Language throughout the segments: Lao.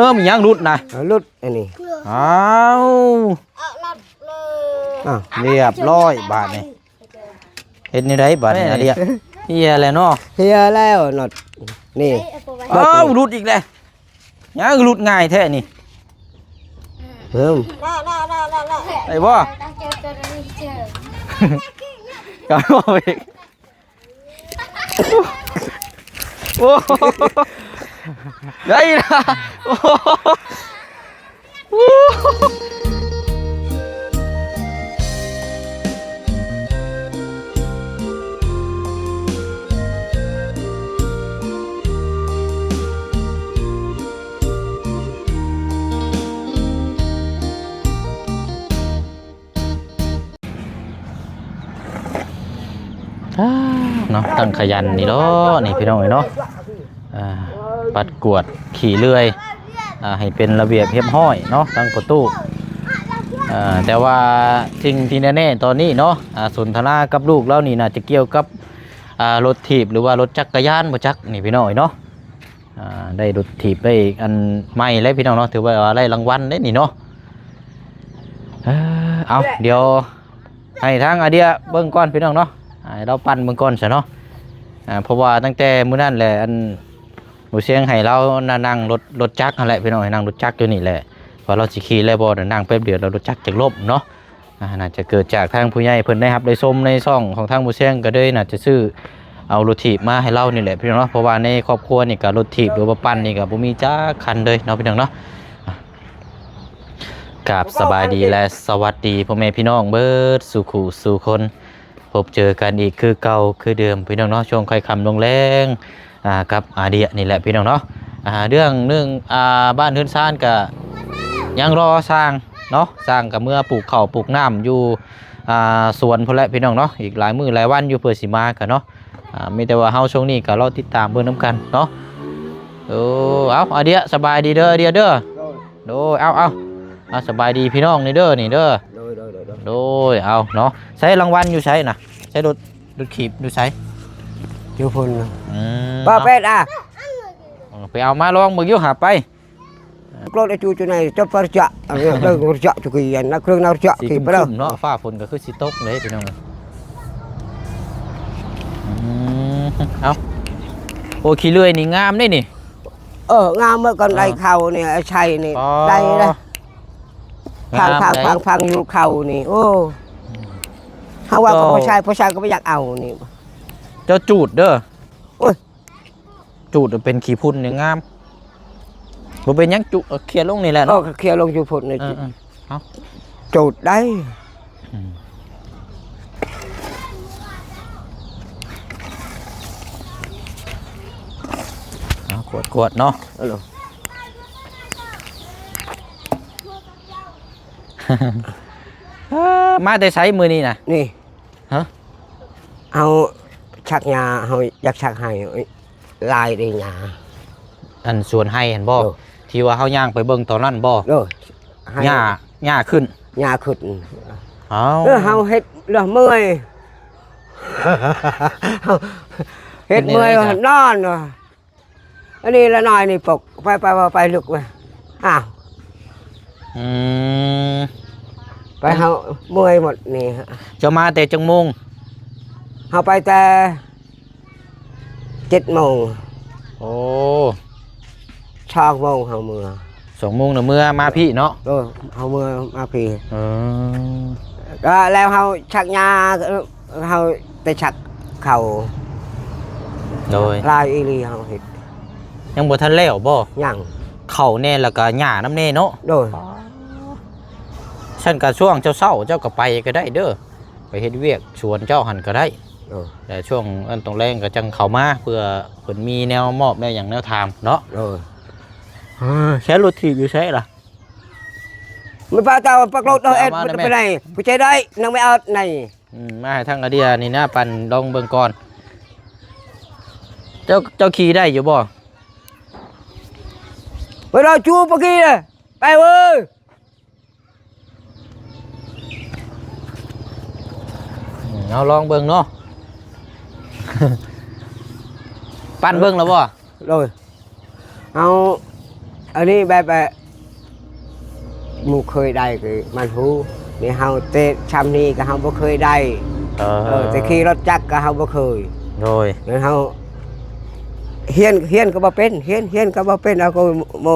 ເອີ ມີຫຍັງຫຼຸດນະ? ເອີ ຫຼຸດອັນນີ້. ອ້າວ ອ້າວ ຮຽບຮ້ອຍບາດນີ້. ເຮັດແນວໃດບາດນີ້ ອາເດຍ? ເຫຍແລ້ວເນາະ. ເຫຍແລ້ວນັອດນີ້. ອ້າວ ຫຼຸດອີກແລ້ວ. ຫຍັງຫຼຸດງ່າຍແທ້ນີ້? ເອີ ໄດ້ບໍ່? ກໍບໍ່ອີກ. ໂອ້ ໄດ້ລະ. ໂອ້ ເນາະ ຕັ້ງຂະຫຍັນນີ້ເນາະ ນີ້ພີ່ນ້ອງເອີຍເນາະ. ອ່າ ປັດກວາດຂີ້ເລື່ອຍ ອ່າ ໃຫ້ເປັນລະບຽບຮຽບຮ້ອຍເນາະ ທັງປະຕູ. ອ່າ ແຕ່ວ່າສິ່ງທີ່ແນ່ໆຕອນນີ້ເນາະ ອ່າ ສົນທະນາກັບລູກລາວນີ້ ໜ້າຈະກ່ຽວກັບ ອ່າ ລົດຖີບ ຫຼືວ່າລົດຈັກກະຍານບໍ່ຈັກ ນີ້ພີ່ນ້ອງເອີຍເນາະ. ອ່າ ໄດ້ລົດຖີບໄດ້ອັນໃໝ່ແລ້ວພີ່ນ້ອງເນາະ ຖືວ່າໄດ້ລາງວັນເດ້ນີ້ເນາະ. ເອີ ເອົາ ດຽວໃຫ້ທາງອາເດຍເບິ່ງກ່ອນພີ່ນ້ອງເນາະ ໃຫ້ລາວປັ່ນເບິ່ງກ່ອນຊະເນາະ. ອ່າ ເພາະວ່າຕັ້ງແຕ່ມື້ນັ້ນແຫຼະ ອັນ ໝູ່ຊຽງໃຫ້ລາວນະ ນັ່ງລົດ ລົດຈັກຫັ້ນແຫຼະພີ່ນ້ອງ ໃຫ້ນັ່ງລົດຈັກຢູ່ນີ້ແຫຼະ ວ່າລາວຊິຂີ່ໄດ້ບໍ່ ນັ່ງແປັບດຽວແລ້ວລົດຈັກຈະລົ້ມເນາະ. ອ່າ ໜ້າຈະເກີດຈາກທາງຜູ້ໃຫຍ່ເພິ່ນໄດ້ຮັບໄດ້ຊົມໃນຊ່ອງຂອງທາງໝູ່ຊຽງ ກໍເລີຍໜ້າຈະຊື້ເອົາລົດຖີບມາໃຫ້ລາວນີ້ແຫຼະພີ່ນ້ອງເນາະ. ເພາະວ່າໃນຄອບຄົວນີ້ກໍລົດຖີບ ຫຼືວ່າປັ່ນນີ້ກໍບໍ່ມີຈັກຄັນເລີຍເນາະພີ່ນ້ອງເນາະ. ກາບສະບາຍດີ ແລະ ສະຫວັດດີພໍ່ແມ່ພີ່ນ້ອງເບິດສູ່ຄູ່ສູ່ຄົນ. ພົບເຈີກັນອີກຄືເກົ່າຄືເດີມພີ່ນ້ອງເນາະ ຊ່ວງຄ່ຳລົງແລງ ອ່າ ກັບອາເດຍນີ້ແຫຼະພີ່ນ້ອງເນາະ. ອ່າ ເລື່ອງໜຶ່ງ ອ່າ ບ້ານເຮືອນຊານກະຍັງລໍຊ່າງເນາະ ຊ່າງກະເມືອປູກເຂົ້າປູກນ້ຳຢູ່ ອ່າ ສວນພຸ້ນແຫຼະພີ່ນ້ອງເນາະ. ອີກຫຼາຍມື້ຫຼາຍວັນຢູ່ເພື່ອຊິມາກະເນາະ. ອ່າ ມີແຕ່ວ່າເຮົາຊ່ວງນີ້ກະລໍຕິດຕາມເບິ່ງນຳກັນເນາະ. ໂອ້ ເອົາ ອາເດຍ ສະບາຍດີເດີ ອາເດຍເດີ. ໂດຍ ເອົາ ເອົາ ເອົາ ສະບາຍດີພີ່ນ້ອງນີ້ເດີ ນີ້ເດີ. ໂດຍ ໂດຍ ໂດຍ ໂດຍ ໂດຍ ເອົາເນາະ. ໃຊ້ລາງວັນຢູ່ໃສນະ? ໃຊ້ລົດ ລົດຖີບຢູ່ໃສ? ຢູ່ພຸ້ນນະ. ອືມ ປ້າເປັດອະ ເອີ ໄປເອົາມາລອງເບິ່ງຢູ່ຫາໄປ. ໂກດໄອ້ຈູຢູ່ໃນ ຈະປະຈະ ອັນນີ້ເລື່ອງປະຈະຈຸກີອັນນັ້ນ ເຄື່ອງນາປະຈະ ຊິ ທີ່ປະເນາະ ເນາະ. ຟ້າຝົນກໍຄືຊິຕົກເລີຍພີ່ນ້ອງ. ອືມ ເອົາ ໂອ້ ຂີ້ເລື່ອຍນີ້ງາມເດ້ນີ້. ເອີ ງາມເມື່ອກ່ອນ ເອີ ໄດ້ເຂົ້ານີ້ ໄອ້ໄຊນີ້ ອໍ ໄດ້ເດ້. ງາມ ພັງ ໄດ້ ພັງ ພັງຢູ່ເຂົ້ານີ້ ໂອ້ ເຮົາວ່າ ເຈົ້າ ກໍຜູ້ຊາຍ ຜູ້ຊາຍກໍບໍ່ຢາກເອົານີ້. ເຈົ້າຈູດເດີ. ໂອ້ຍ ຈູດເປັນຂີ້ຝຸ່ນນີ້ງາມ. ບໍ່ເປັນຫຍັງ ຈູດ ເອີ ເຄຍລົງນີ້ແຫຼະເນາະ. ເອີ ເຄຍລົງຢູ່ພຸ້ນນີ້. ເອີ ເອີ ເອົາ ຈູດໄດ້. ອືມ ເອົາ ກວດໆເນາະ. ເອີ ເອີ ມາແຕ່ໃສມື້ນີ້ນະ? ນີ້ ຮະ? ເຮົາສັກຫຍ້າ ເຮົາຢາກສັກໄຮ່ ຫຼາຍເດ້ຫຍ້າ. ອັນສວນໄຮ່ຫັ້ນບໍ່? ໂດຍ ທີ່ວ່າເຮົາຍ່າງໄປເບິ່ງຕອນນັ້ນບໍ່? ໂດຍ ໄຮ່ ຫຍ້າ ຫຍ້າຂຶ້ນ ຫຍ້າຂຶ້ນ. ເອົາ ເອີ ເຮົາເຮັດແລ້ວເມື່ອຍ ເຮັດເມື່ອຍ ເຮັດແນວໃດ ນອນວ່າ. ອັນນີ້ລະນ້ອຍນີ້ປົກ ໄປ ໄປ ໄປ ໄປ ລຸກໄປ. ອ້າວ ອືມ ໄປ ເຮົາເມື່ອຍໝົດນີ້. ເຈົ້າມາແຕ່ຈັກໂມງ? ເຮົາໄປແຕ່ເຈັດໂມງ. ໂອ້ ສອງໂມງເຮົາເມືອ. ສອງໂມງນະເມືອມາພີ້ເນາະ? ໂດຍ ເຮົາເມືອມາພີ້. ເອີ ກໍແລ້ວເຮົາສັກຫຍ້າ ເຮົາໄປສັກເຂົ້າ. ໂດຍ ຫຼາຍອີ່ຫຼີເຮົາເຮັດ. ຍັງບໍ່ທັນແລ້ວບໍ່? ຍັງ. ເຂົ້າແດ່ ແລ້ວກໍຫຍ້ານຳແດ່ເນາະ? ໂດຍ. ຊັ້ນກໍຊ່ວງເຊົ້າໆ ເຈົ້າກໍໄປກໍໄດ້ເດີ ໄປເຮັດວຽກສວນເຈົ້າຫັ້ນກໍໄດ້. ໂດຍ. ແຕ່ຊ່ວງອັນຕອນແລງກໍຈັ່ງເຂົ້າມາ ເພື່ອເພິ່ນມີແນວມອບແນວຫຍັງແນວຖາມເນາະ. ໂດຍ. ເອີ ໃຊ້ລົດຖີບຢູ່ໃສລະ? ມັນພາເຈົ້າປັກລົດເອົາເອັດ ໄປໄດ້ ຜູ້ໃຈໄດ້ ນາງໄມ່ເອົາໃນ. ອືມ ມາໃຫ້ທາງອາເດຍນີ້ນະ ປັ່ນລອງເບິ່ງກ່ອນ. ເຈົ້າ ເຈົ້າຂີ່ໄດ້ຢູ່ບໍ່? ໄປລອຈູປະກີ້ເດີ ໄປເວີຍ. ອືມ ເອົາລອງເບິ່ງເນາະ ປັ່ນເບິ່ງແລ້ວບໍ່? ໂດຍ ເອົາ ອັນນີ້ແບບ ເອີ ບໍ່ເຄີຍໄດ້ຄືມັນຮູ້ ນີ້ເຮົາແຕ່ຊ່ຳນີ້ກໍເຮົາບໍ່ເຄີຍໄດ້. ເອີ ເອີ ແຕ່ຂີ່ລົດຈັກກໍເຮົາບໍ່ເຄີຍ. ໂດຍ ແລ້ວເຮົາຮຽນ ຮຽນກໍບໍ່ເປັນ ຮຽນ ຮຽນກໍບໍ່ເປັນ ເອົາກໍໂມ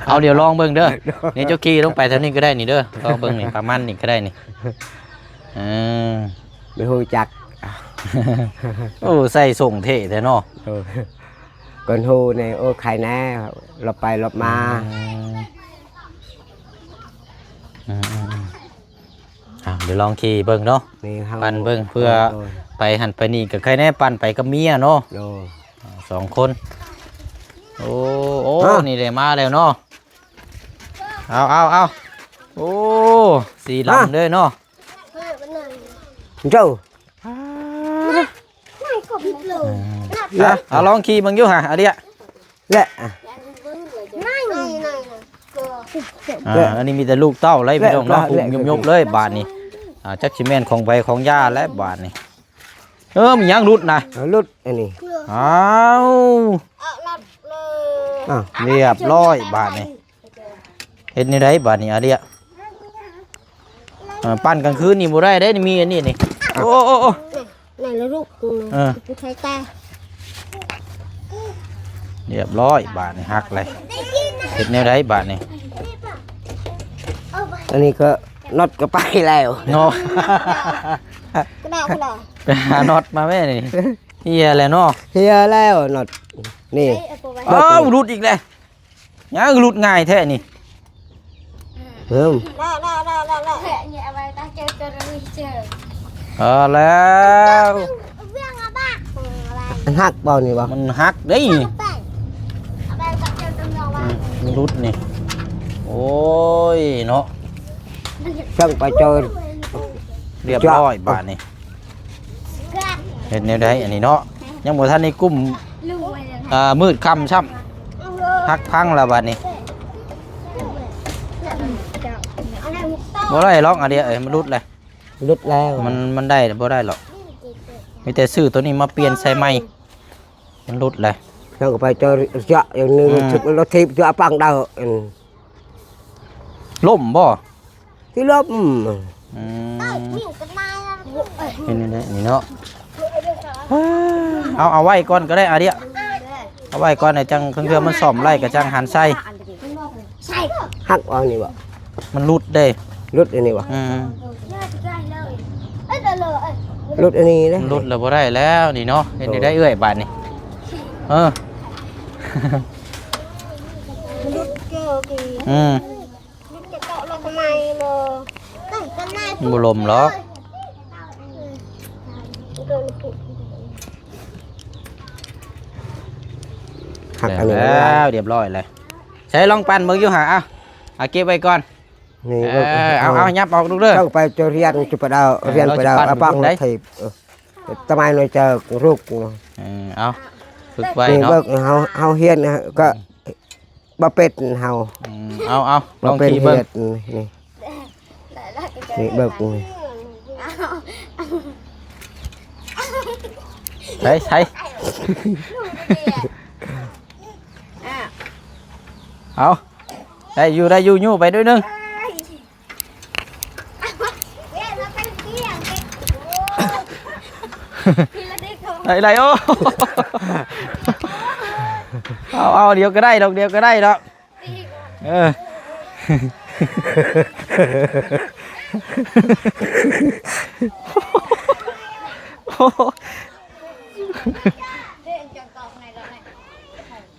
ເອົາ ດຽວລອງເບິ່ງເດີ. ໂດຍ ນີ້ເຈົ້າຂີ່ລົງໄປແຖວນີ້ກໍໄດ້ນີ້ເດີ ລອງເບິ່ງນີ້ ປະມານນີ້ກໍໄດ້ນີ້. ເອີ ບໍ່ຮູ້ຈັກ. ໂອ້ ໃສ່ສົ່ງເທ່ແທ້ເນາະ. ໂດຍ ກ່ອນຮູ້ນີ້ ໂອ້ ໃຄແນ່ ລອບໄປລອບມາ. ອືມ ອືມໆໆ ເອົາ ດຽວລອງຂີ່ເບິ່ງເນາະ ນີ້ເຮົາ ປັ່ນເບິ່ງເພື່ອ ໂດຍ ໄປຫັ້ນໄປນີ້ ກໍໃຄແນ່ ປັ່ນໄປກັບເມຍເນາະ. ໂດຍ ອ່າ ສອງຄົນ. ໂອ້ ໂອ້ ຮະ ນີ້ແຫຼະ ມາແລ້ວເນາະ. ເອົາ ເອົາ ເອົາ ໂອ້ ສີ່ລຳເລີຍເນາະ. ເຈົ້າ ອ່າ ເອົາ ລອງຂີ່ເບິ່ງຢູ່ຫາ ອາເດຍ ແລະ ອ່າ ອັນນີ້ມີແຕ່ລູກເຕົ້າເລີຍພີ່ນ້ອງເນາະ ແລະ ປຸ້ມຍຸບໆເລີຍບາດນີ້. ອ່າ ຈັກຊິແມ່ນຂອງໃຜຂອງຍ່າແລ້ວບາດນີ້. ເອີ ມີຫຍັງຫຼຸດນະ? ເອີ ຫຼຸດອັນນີ້. ອ້າວ ອ້າວ ຮຽບຮ້ອຍບາດນີ້. ເຮັດແນວໃດບາດນີ້ ອາເດຍ? ເອີ ປັ່ນກາງຄືນນີ້ບໍ່ໄດ້ເດ້ ມີອັນນີ້ນີ້. ໂອ້ ໂອ້ ໂອ້ ນີ້ລະລູກ ເອີ ໃຊ້ຕາ. ຮຽບຮ້ອຍບາດນີ້ ຫັກເລີຍ. ເຮັດແນວໃດບາດນີ້? ອັນນີ້ກໍນັອດກໍໄປແລ້ວເນາະ. ກະດາກ ກະດາກ ໄປຫານັອດມາແມ່ນີ້. ເຫຍແລ້ວເນາະ. ເຫຍແລ້ວນັອດນີ້. ອ້າວ ຫຼຸດອີກແລ້ວ. ຫຍັງຫຼຸດງ່າຍແທ້ນີ້. ເອີ ເອົາແລ້ວ ມັນຫັກບໍ່ນີ້ບໍ່? ມັນຫັກເດ້. ອືມ ມັນຫຼຸດນີ້. ໂອ້ຍເນາະ ຊ່າງໄປເຈີ ຮຽບຮ້ອຍບາດນີ້. ເຮັດແນວໃດອັນນີ້ເນາະ ຍັງບໍ່ທັນໄດ້ກຸ້ມ ອ່າ ມືດຄ່ຳຊ້ຳ ຫັກພັງລະບາດນີ້. ບໍ່ໄດ້ຫຼອກ ອາເດຍເອີຍ ມັນຫຼຸດແລ້ວ ຫຼຸດແລ້ວ. ມັນ ມັນໄດ້ບໍ່ໄດ້ຫຼອກ ມີແຕ່ຊື້ໂຕນີ້ມາປ່ຽນໃສ່ໃໝ່. ມັນຫຼຸດແລ້ວ ເຮົາກໍໄປເຈີລະຍະຢ່າງໜຶ່ງ. ອືມ ຖືກລົດຖີບເຈາະປັງດາວ. ລົ້ມບໍ່? ທີ່ລົບ ອືມ ເປັນຈັ່ງໃດນີ້ເນາະ. ເອົາ ເອົາໄວ້ກ່ອນກໍໄດ້ ອາເດຍ ເອົາໄວ້ກ່ອນ ຈັ່ງເທື່ອມັນສ້ອມໄດ້ກໍຈັ່ງຫັນໃສ່. ຫັກເອົານີ້ບໍ່? ມັນຫຼຸດເດ້. ຫຼຸດອັນນີ້ບໍ່? ອືມ ຫຼຸດອັນນີ້ເດ້. ມັນຫຼຸດແລ້ວບໍ່ໄດ້ແລ້ວນີ້ເນາະ. ເຮັດແນວໃດເອື້ອຍບາດນີ້? ເອີ ອືມ ບໍ່ລົມຫຼອກ. ຫັກອັນນີ້ແລ້ວ ຮຽບຮ້ອຍແລ້ວ. ໃສ່ລອງປັ່ນເບິ່ງຢູ່ຫາ ເອົາ ເອົາເກັບໄວ້ກ່ອນ. ນີ້ ເອີ ເອົາ ເອົາ ຫຍັບອອກລູກເດີ. ເຈົ້າໄປເຈົ້າຮຽນຈຸປະດາວ ເອີ ຮຽນປະດາວ ເອົາປັງໄທ ຕະໄມໜ້ອຍເຈົ້າລູກ. ເອີ ເອົາ ຝຶກໄວ້ເນາະ. ນີ້ເບິ່ງ ເຮົາ ເຮົາຮຽນກໍ ບໍ່ເປັນເຮົາ. ອືມ ເອົາ ເອົາ ລອງຂີ່ເບິ່ງ ນີ້ ນີ້ເບິ່ງ ນີ້ ໃສ່ ໃສ່ ເອົາ ໄດ້ຢູ່ ໄດ້ຢູ່ ຍູ້ໄປໜ້ອຍໜຶ່ງ. ໄດ້ ໄດ້ ໂອ້ ເອົາ ເອົາ ດຽວກໍໄດ້ດອກ ດຽວກໍໄດ້ດອກ. ເອີ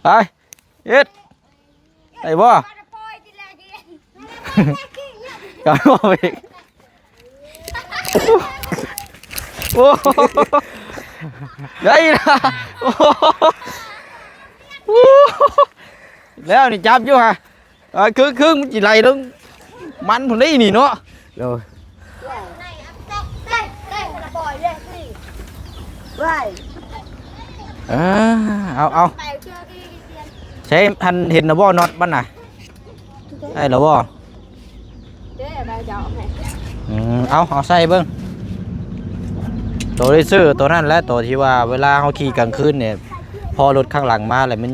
ໄປ ເຮັດ ໄດ້ບໍ່? ກຳບໍ່ອີກ. ໂອ້ ໄດ້ລະ. ໂອ້ ແລ້ວນີ້ຈັບຢູ່ຫະ. ອ່າ ຄື ຄືມັນຊິໄຫຼລົງມັນພຸ້ນເດ້ນີ້ເນາະ. ໂດຍ ເອີ ເອົາ ເອົາ ໃຊ້ ຫັ້ນເຫັນລະບໍ່ນັອດມັນນະ? ໄດ້ລະບໍ່? ອືມ ເອົາ ເອົາໃສ່ເບິ່ງ. ໂຕທີ່ຊື້ໂຕນັ້ນແຫຼະ ໂຕທີ່ວ່າເວລາເຮົາຂີ່ກາງຄືນນີ້ ພໍລົດຂ້າງຫຼັງມາແລ້ວມັນ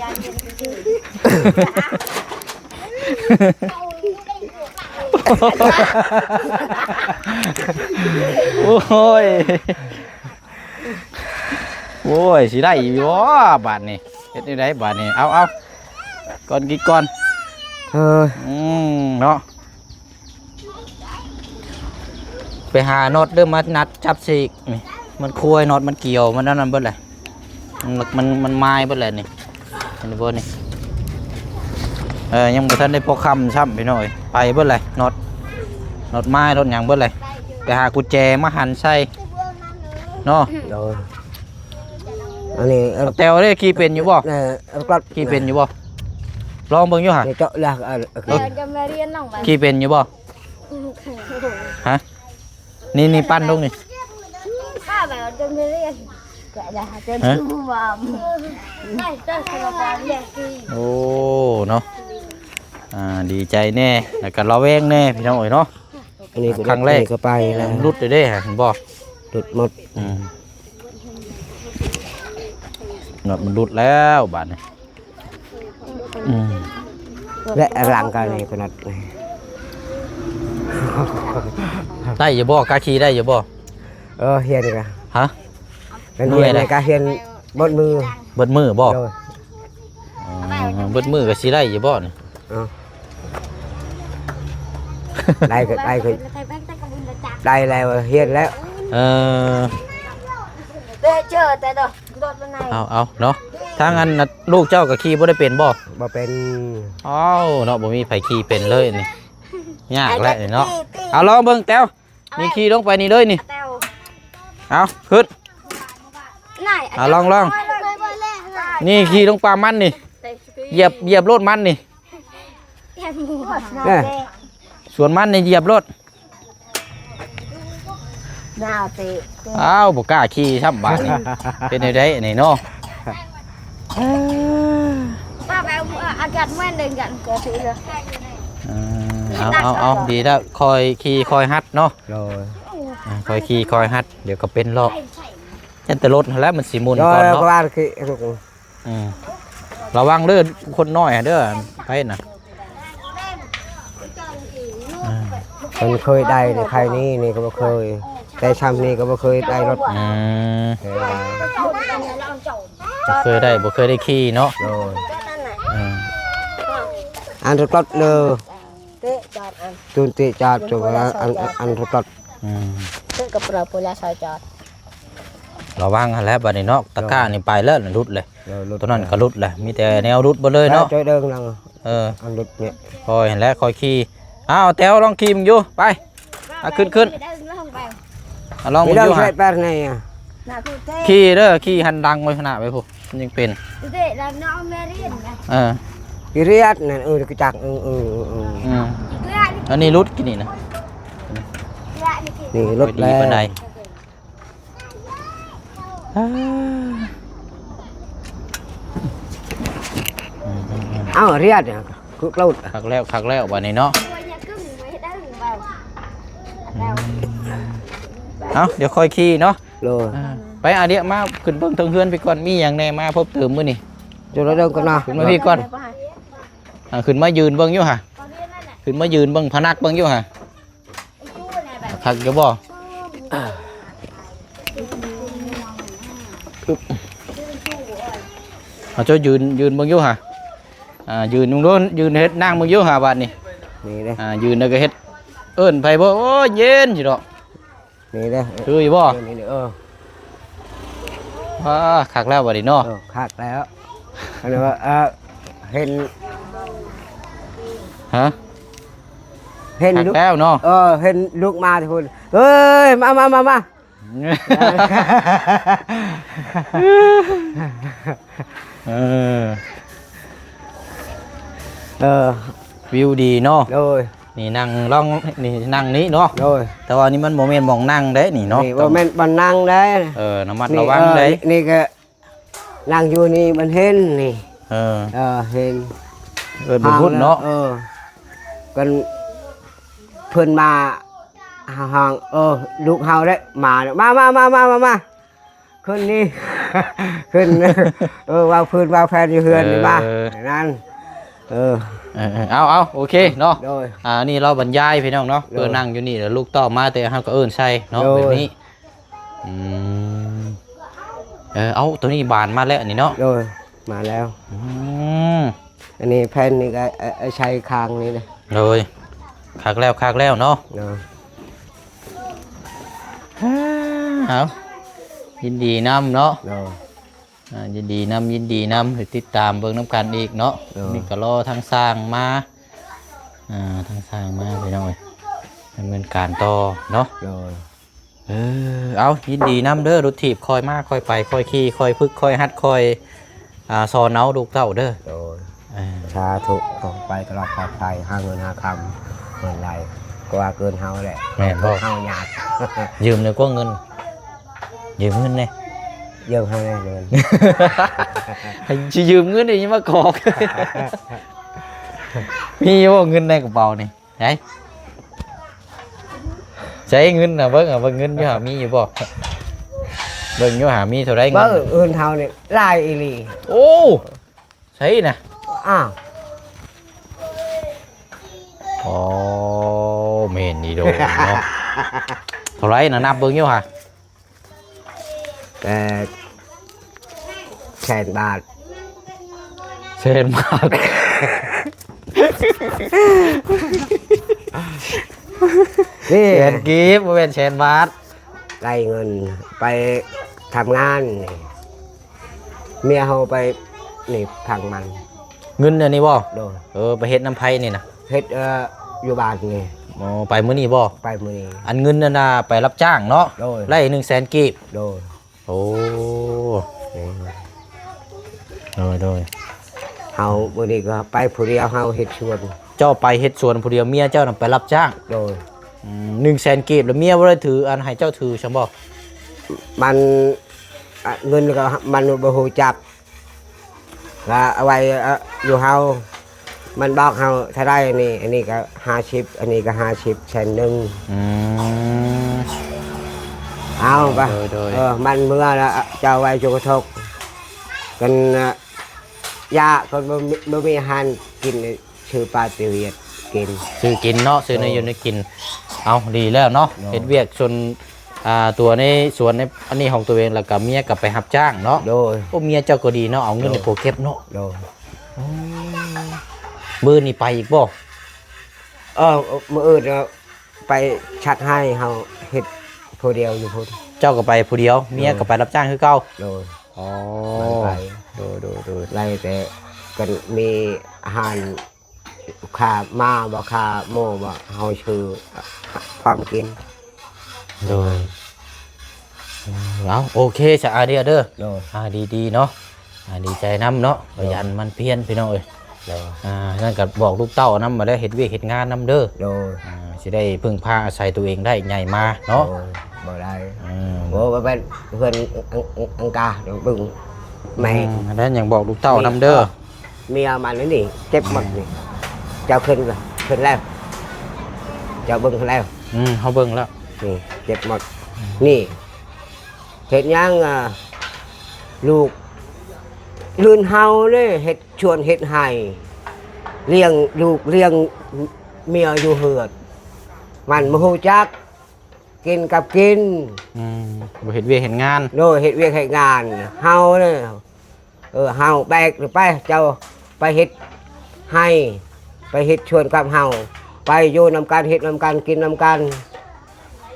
ໂອ້ຍ ໂອ້ຍ ຊິໄດ້ຢູ່ບໍ່ບາດນີ້? ເຮັດແນວໃດບາດນີ້? ເອົາ ເອົາ ກ່ອນກິນກ່ອນ ເອີ ອືມ ເນາະ. ໄປຫານັອດເດີ ມານັດຈັບຊິກນີ້ ມັນຄວາຍ ນັອດມັນກ່ຽວ ມັນອັນນັ້ນເບິດແຫຼະ ມັນ ມັນ ມັນມາຍເບິດແຫຼະນີ້ ເຫັນບໍ່ນີ້? ເອີ ຍັງບໍ່ທັນໄດ້ພໍຄ່ຳຊ້ຳພີ່ນ້ອງເອີຍ ໄປເບິດແຫຼະ ນັອດ ນັອດມາຍ ນັອດຫຍັງເບິດແຫຼະ ໄປຫາກຸນແຈມາຫັນໃສ່ເນາະ. ໂດຍ ອັນນີ້ ແຕວເດ້ ຂີ່ເປັນຢູ່ບໍ່? ເອີ ຂີ່ເປັນຢູ່ບໍ່? ລອງເບິ່ງຢູ່ຫະ ເຈາະລະ ເອີ ຈະມາຮຽນນ້ອງ ຂີ່ເປັນຢູ່ບໍ່? ຮະ ນີ້ ນີ້ ປັ່ນລົງນີ້ ຂ້າແບບຈະມາຮຽນ ຮະ ໂອ້ ເນາະ ອ່າ ດີໃຈແດ່ ແລ້ວກໍລະແວງແດ່ ພີ່ນ້ອງເອີຍເນາະ. ອັນນີ້ກໍ ຄັ້ງແລກ ອັນນີ້ກໍໄປແລ້ວ ມັນຫຼຸດເດ້ ເຫັນບໍ່? ຫຼຸດໝົດ ອືມ ນັອດມັນຫຼຸດແລ້ວບາດນີ້ ອືມ ແລະຫຼັງກໍນີ້ກໍນັອດ ໄດ້ຢູ່ບໍ່? ກາຂີ່ໄດ້ຢູ່ບໍ່? ເອີ ຮຽນກະ ຮະ? ເປັນຮຽນກະຮຽນເບິດມື້ ເບິດມື້ບໍ່? ໂດຍ ອໍ ເບິດມື້ກໍຊິໄດ້ຢູ່ບໍ່ນີ້? ເອີ ໄດ້ກໍໄດ້ກໍໄດ້ແລ້ວ ຮຽນແລ້ວ ເອີ ເອົາ ເອົາເນາະ ທາງອັນລູກເຈົ້າກໍຂີ່ບໍ່ໄດ້ເປັນບໍ່? ບໍ່ເປັນ ອ້າວເນາະ ບໍ່ມີໃຜຂີ່ເປັນເລີຍນີ້ ຍາກແຫຼະນີ້ເນາະ ເອົາລອງເບິ່ງແຕ້ວ ນີ້ຂີ່ລົງໄປນີ້ເລີຍນີ້ ເອົາຂຶ້ນ ອ່າ ລອງໆ ນີ້ຂີ່ລົງປາມັນນີ້ ຢຽບ ຢຽບໂລດມັນນີ້ ເອີ ສວນມັນນີ້ຢຽບໂລດ ອ້າວ ບໍ່ກ້າຂີ່ຊ້ຳບາດນີ້ ເປັນແນວໃດອັນນີ້ເນາະ? ເອີ ເອົາ ເອົາ ເອົາ ດີແລ້ວ ຄ່ອຍຂີ່ຄ່ອຍຫັດເນາະ ໂດຍ ອ່າ ຄ່ອຍຂີ່ຄ່ອຍຫັດ ດຽວກໍເປັນເລາະ ຢ້ານແຕ່ລົດຫັ້ນແຫຼະ ມັນຊິໝຸ່ນກ່ອນເນາະ ອືມ ລະວັງເດີ ຄົນນ້ອຍເດີ ໄປນະ ອ່າ ມັນເຄີຍໄດ້ໃນໄຄນີ້ ນີ້ກໍບໍ່ເຄີຍ ແຕ່ຊ່ຳນີ້ກໍບໍ່ເຄີຍໄດ້ລົດ ອືມ ເຄີຍໄດ້ ບໍ່ເຄີຍໄດ້ຂີ່ເນາະ ໂດຍ ອືມ ອັນລົດເດີ ຕູນຕິຈອດ ອັນ ອັນ ອັນ ອັນ ອືມ ລະວັງຫັ້ນແຫຼະບາດນີ້ເນາະ ຕະກ້ານີ້ໄປແລ້ວ ຫຼຸດເລີຍ ເອີ ຫຼຸດ ຕົວນັ້ນກໍຫຼຸດແຫຼະ ມີແຕ່ແນວຫຼຸດເບິດເລີຍເນາະ ເອີ ອັນຫຼຸດນີ້ ຄ່ອຍຫັ້ນແຫຼະ ຄ່ອຍຂີ່ ເອົາ ແຕ້ວລອງຂີ່ເບິ່ງຢູ່ ໄປ ອ່ະ ຂຶ້ນ ຂຶ້ນ ອ່ະ ລອງເບິ່ງຢູ່ຫະ ຂີ່ເດີ ຂີ່ຫັນຫຼັງໄວ້ຂ້າງໜ້າໄວ້ພຸ້ນ ມັນຍັງເປັນ ເອີ ຂີ່ຮຽນນັ້ນ ເອີ ຈັກ ເອີ ເອີ ເອີ ອືມ ອັນນີ້ຫຼຸດກີ້ນີ້ນະ ນີ້ຫຼຸດແລ້ວ ເອົາ ຮຽນ ຄືໂລດ ຄັກແລ້ວ ຄັກແລ້ວບາດນີ້ເນາະ ເອົາ ດຽວຄ່ອຍຂີ່ເນາະ ໂດຍ ອ່າ ໄປ ອາ ດຽວມາຂຶ້ນເບິ່ງເທິງເຮືອນພີ້ກ່ອນ ມີຫຍັງແດ່ມາພົບເຕີມມື້ນີ້ ຢູ່ລະເດີງກ່ອນນະ ຂຶ້ນມາພີ້ກ່ອນ ອ່າ ຂຶ້ນມາຢືນເບິ່ງຢູ່ຫະ ຂຶ້ນມາຢືນເບິ່ງ ພະນັກເບິ່ງຢູ່ຫະ ຄັກຢູ່ບໍ່? ເອົາ ເຈົ້າຢືນ ຢືນເບິ່ງຢູ່ຫະ ອ່າ ຢືນເບິ່ງດູ ຢືນເຮັດນັ່ງເບິ່ງຢູ່ຫະ ບາດນີ້ ນີ້ເດ້ ອ່າ ຢືນແລ້ວກໍເຮັດ ເອີ້ນໃຜບໍ່? ໂອ້ຍ ເຢັນຊິດອກ ນີ້ເດ້ ຄືຢູ່ບໍ່? ນີ້ ນີ້ ເອີ ອ່າ ຄັກແລ້ວບາດນີ້ເນາະ ເອີ ຄັກແລ້ວ ອັນນີ້ວ່າ ເອີ ເຫັນ ຮະ? ເຫັນ ຄັກແລ້ວເນາະ ເອີ ເຫັນລູກມາທີ່ພຸ້ນ ເອີຍ ມາ ມາ ມາ ມາ ເອີ ເອີ ວິວດີເນາະ ໂດຍ ນີ້ນັ່ງລອງ ນີ້ນັ່ງນີ້ເນາະ ໂດຍ ແຕ່ວ່ານີ້ມັນບໍ່ແມ່ນໝ່ອງນັ່ງເດ້ນີ້ເນາະ ນີ້ບໍ່ແມ່ນບ່ອນນັ່ງເດ້ ເອີ ລະມັດລະວັງເດ້ ນີ້ ນີ້ກໍນັ່ງຢູ່ນີ້ມັນເຫັນນີ້ ເອີ ເອີ ເຫັນ ເອີ ບໍ່ພຸ້ນເນາະ ເອີ ກັນເພິ່ນມາ ຫ້ອງ ເອີ ລູກເຮົາເດ້ ມາ ມາ ມາ ມາ ຂຶ້ນນີ້ ຂຶ້ນ ເອີ ເວົ້າພື້ນເວົ້າແຜ່ນຢູ່ເຮືອນນີ້ມາ ເອີ ນັ້ນ ເອີ ເອີ ເອີ ເອົາ ເອົາ ໂອເຄເນາະ ໂດຍ ອ່າ ນີ້ເຮົາບັນຍາຍພີ່ນ້ອງເນາະ ໂດຍ ເພິ່ນນັ່ງຢູ່ນີ້ ແລ້ວລູກເຕົ້າມາ ແຕ່ເຮົາກໍເອີ້ນໃສ່ເນາະ ໂດຍ ແບບນີ້ ອືມ ເອີ ເອົາ ໂຕນີ້ບານມາແລ້ວນີ້ເນາະ ໂດຍ ມາແລ້ວ ອືມ ອັນນີ້ແຜ່ນນີ້ກໍ ເອີ ໃສ່ຂ້າງນີ້ເດ້ ໂດຍ ຄັກແລ້ວ ຄັກແລ້ວເນາະ ໂດຍ ເອົາ ຍິນດີນຳເນາະ ໂດຍ ອ່າ ຍິນດີນຳ ຍິນດີນຳ ຕິດຕາມເບິ່ງນຳກັນອີກເນາະ ໂດຍ ນີ້ກໍລໍທາງຊ່າງມາ ອ່າ ທາງຊ່າງມາພີ່ນ້ອງເອີຍ ດຳເນີນການຕໍ່ເນາະ ໂດຍ ເອີ ເອົາ ຍິນດີນຳເດີ ລົດຖີບຄ່ອຍມາຄ່ອຍໄປ ຄ່ອຍຂີ່ຄ່ອຍຝຶກຄ່ອຍຫັດຄ່ອຍ ອ່າ ສອນເອົາລູກເຕົ້າເດີ ໂດຍ ເອີ ສາທຸ ຂໍໄປຕະຫຼອດປອດໄພ ຫາເງິນຫາຄຳ ເງິນໄຫຼ ກວ່າເກີນເຮົາແຫຼະ ແມ່ນບໍ່ ເຮົາຍາກ ຢືມແດ່ກວ່າເງິນ ຢືມເງິນແດ່ ຢືມເຮົາແດ່ເງິນ ໃຫ້ຊິຢືມເງິນນີ້ຍັງມາຂອກ ມີບໍ່ເງິນໃນກະເປົານີ້ ໃສ ໃສເງິນນະ ເບິ່ງ ເບິ່ງເງິນຢູ່ຫາມີຢູ່ບໍ່ ເບິ່ງຢູ່ຫາມີເທົ່າໃດເງິນ ເບິ່ງເງິນເຮົານີ້ຫຼາຍອີ່ຫຼີ ໂອ້ ໃສນະ ອ້າວ ອໍ ແມ່ນອີ່ໂດເນາະ ເທົ່າໃດນະ ນັບເບິ່ງຢູ່ຫາ ແປດແສນບາດ ແສນບາດ ນີ້ ແສນກີບ ບໍ່ແມ່ນແສນບາດ ໄດ້ເງິນໄປທຳງານນີ້ ເມຍເຮົາໄປນີ້ພັງມັນ ເງິນອັນນີ້ບໍ່ ໂດຍ ເອີ ໄປເຮັດນຳໃຜນີ້ນະ ເຮັດ ເອີ ຢູ່ບ້ານນີ້ ອໍ ໄປມື້ນີ້ບໍ່ ໄປມື້ນີ້ ອັນເງິນນັ້ນນະ ໄປຮັບຈ້າງເນາະ ໂດຍ ໄດ້ໜຶ່ງແສນກີບ ໂດຍ ໂອ້ ໂດຍ ໂດຍ ເຮົາມື້ນີ້ກໍໄປຜູ້ດຽວ ເຮົາເຮັດສວນ ເຈົ້າໄປເຮັດສວນຜູ້ດຽວ ເມຍເຈົ້ານະໄປຮັບຈ້າງ ໂດຍ ອືມ ໜຶ່ງແສນກີບ ແລ້ວເມຍບໍ່ໄດ້ຖື ອັນໃຫ້ເຈົ້າຖືຊັ້ນບໍ່ ມັນ ອະ ເງິນກໍມັນບໍ່ຮູ້ຈັກ ກໍເອົາໄວ້ ອະ ຢູ່ເຮົາ ມັນບອກເຮົາເທົ່າໃດນີ້ ອັນນີ້ກໍຫ້າສິບ ອັນນີ້ກໍຫ້າສິບ ແສນໜຶ່ງ ອືມ ເອົາໄປ ໂດຍ ໂດຍ ເອີ ມັນເມືອລະ ເຈົ້າໄວ້ຈຸກະທົກ ກັນ ອະ ຢາ ຄົນບໍ່ມີ ບໍ່ມີອາຫານກິນ ຊື້ປາຕີວຽດກິນ ຊື້ກິນເນາະ ຊື້ແນວຢູ່ແນວກິນ ເອົາ ດີແລ້ວເນາະ ໂດຍ ເຮັດວຽກສ່ວນ ອ່າ ຕົວໃນສວນໃນອັນນີ້ຂອງຕົວເອງ ແລ້ວກໍເມຍກໍໄປຮັບຈ້າງເນາະ ໂດຍ ໂອ້ ເມຍເຈົ້າກໍດີເນາະ ເອົາເງິນໃຫ້ ໂດຍ ຜົວເກັບເນາະ ໂດຍ ໂອ້ ມື້ນີ້ໄປອີກບໍ່ ເອີ ມື້ອື່ນ ໄປຊັດໄຮ່ ເຮົາເຮັດຜູ້ດຽວຢູ່ພຸ້ນ ເຈົ້າກໍໄປຜູ້ດຽວ ເມຍກໍໄປຮັບຈ້າງຄືເກົ່າ ໂດຍ ອໍ ໄປ ໂດຍ ໂດຍ ໂດຍ ໄລ່ແຕ່ກັນມີອາຫານ ຄ່າໝາບໍ່ ຄ່າໝໍບໍ່ ເຮົາຊື້ພ້ອມກິນ ໂດຍ ເອົາ ໂອເຄຊະ ອາເດຍເດີ ໂດຍ ອາ ດີໆເນາະ ອາ ດີໃຈນຳເນາະ ໂດຍ ຂະຫຍັນໝັ່ນພຽນພີ່ນ້ອງເອີຍ ໂດຍ ອ່າ ນັ້ນກໍບອກລູກເຕົ້ານຳ ມາໄດ້ເຮັດວຽກເຮັດງານນຳເດີ ໂດຍ ອ່າ ຊິໄດ້ເພິ່ງພາອາໄສຕົວເອງໄດ້ໃຫຍ່ມາເນາະ ໂດຍ ບໍ່ໄດ້ ອືມ ໂອ້ ບໍ່ແມ່ນເພື່ອນອັງ ອັງ ອັງກາ ເບິ່ງແມ່ ອືມ ອັນນັ້ນຍັງບອກລູກເຕົ້ານຳເດີ ເມຍມັນນີ້ເຈັບໝົດນີ້ ເຈົ້າຂຶ້ນ ຂຶ້ນແລ້ວ ເຈົ້າເບິ່ງແລ້ວ ອືມ ເຮົາເບິ່ງແລ້ວ ນີ້ເຈັບໝົດ ນີ້ ເຮັດຫຍັງ ອ່າ ລູກ ລຸ້ນເຮົາເດ້ ເຮັດສວນເຮັດໄຮ່ ລ້ຽງລູກລ້ຽງເມຍຢູ່ເຮືອນ ມັນບໍ່ຮູ້ຈັກ ກິນກັບກິນ ອືມ ບໍ່ເຮັດວຽກເຮັດງານ ໂດຍ ເຮັດວຽກເຮັດງານ ເຮົາເດ້ ເອີ ເຮົາແບກໄປ ເຈົ້າໄປເຮັດໄຮ່ ໄປເຮັດສວນກັບເຮົາ ໄປຢູ່ນຳກັນ ເຮັດນຳກັນ ກິນນຳກັນ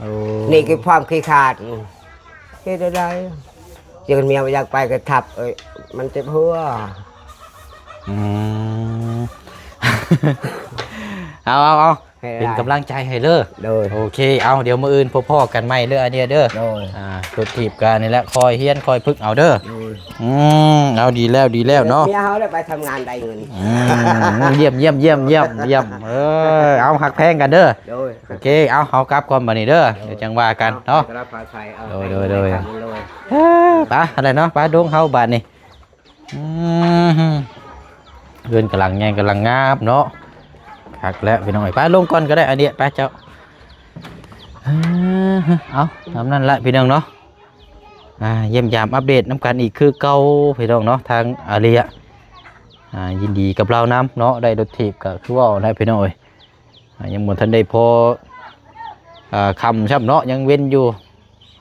ໂອ້ ນີ້ຄືຄວາມຂີ້ຂາດ ເຮັດໄດ້ ຈັ່ງເມຍບໍ່ຢາກໄປກໍທັບ ເອີຍ ມັນເຈັບຫົວ ອືມ ເອົາ ເອົາ ເອົາ ເປັນກຳລັງໃຈໃຫ້ເດີ ໂດຍ ໂອເຄ ເອົາ ດຽວມື້ອື່ນພົບພໍ້ກັນໃໝ່ເດີ ອາເດຍເດີ ໂດຍ ອ່າ ລົດຖີບກະນີ້ແຫຼະ ຄ່ອຍຮຽນຄ່ອຍຝຶກເອົາເດີ ໂດຍ ອືມ ເອົາ ດີແລ້ວ ດີແລ້ວເນາະ ເມຍເຮົາໄດ້ໄປທຳງານໄດ້ເງິນ ອືມ ຢ້ຽມ ຢ້ຽມ ເອີ ເອົາ ຮັກແພງກັນເດີ ໂດຍ ໂອເຄ ເອົາ ເຮົາກັບກ່ອນບາດນີ້ເດີ ໂດຍ ດຽວຈັ່ງວ່າກັນເນາະ ໂດຍ ໂດຍ ໂດຍ ເອີ ໄປ ອັນໃດເນາະ ໄປດົງເຮົາບາດນີ້ ອືມ ເຮືອນກຳລັງໃຫຍ່ກຳລັງງາມເນາະ ຄັກແລ້ວພີ່ນ້ອງເອີຍ ໄປລົງກ່ອນກໍໄດ້ ອາເດຍ ໄປເຈົ້າ ເອີ ເອົາ ຕາມນັ້ນລະພີ່ນ້ອງເນາະ ອ່າຢ້ຽມຢາມອັບເດດນຳກັນອີກຄືເກົ່າພີ່ນ້ອງເນາະ ທາງອາເລຍ ອ່າ ຍິນດີກັບລາວນຳເນາະ ໄດ້ລົດຖີບກໍຄືເວົ້ານະພີ່ນ້ອງເອີຍ ອ່າ ຍັງບໍ່ທັນໄດ້ພໍ ອ່າ ຄ່ຳຊ້ຳເນາະ ຍັງເວັນຢູ່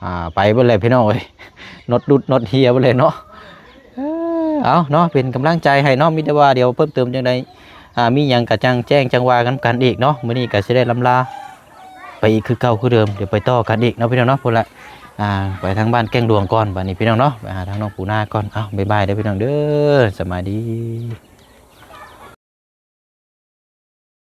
ອ່າ ໄປເບິດແລ້ວພີ່ນ້ອງເອີຍ ໜົດຫຼຸດໜົດເຮ່ຍເບິດແລ້ວເນາະ ເອີ ເອົາເນາະ ເປັນກຳລັງໃຈໃຫ້ເນາະ ມີແຕ່ວ່າດຽວເພີ່ມເຕີມຈັ່ງໃດ ອ່າ ມີຫຍັງກໍຈັ່ງແຈ້ງຈັ່ງວ່າກັນກັນອີກເນາະ ມື້ນີ້ກໍຊິໄດ້ລຳລາໄປອີກຄືເກົ່າຄືເດີມ ດຽວໄປຕໍ່ກັນອີກເນາະພີ່ນ້ອງເນາະ ພຸ້ນລະ ອ່າ ໄປທາງບ້ານແກ້ງຫຼວງກ່ອນ ບາດນີ້ພີ່ນ້ອງເນາະ ໄປຫາທາງນ້ອງປູນາກ່ອນ ເອົາ ບາຍບາຍເດີພີ່ນ້ອງເດີ ສະບາຍດີ.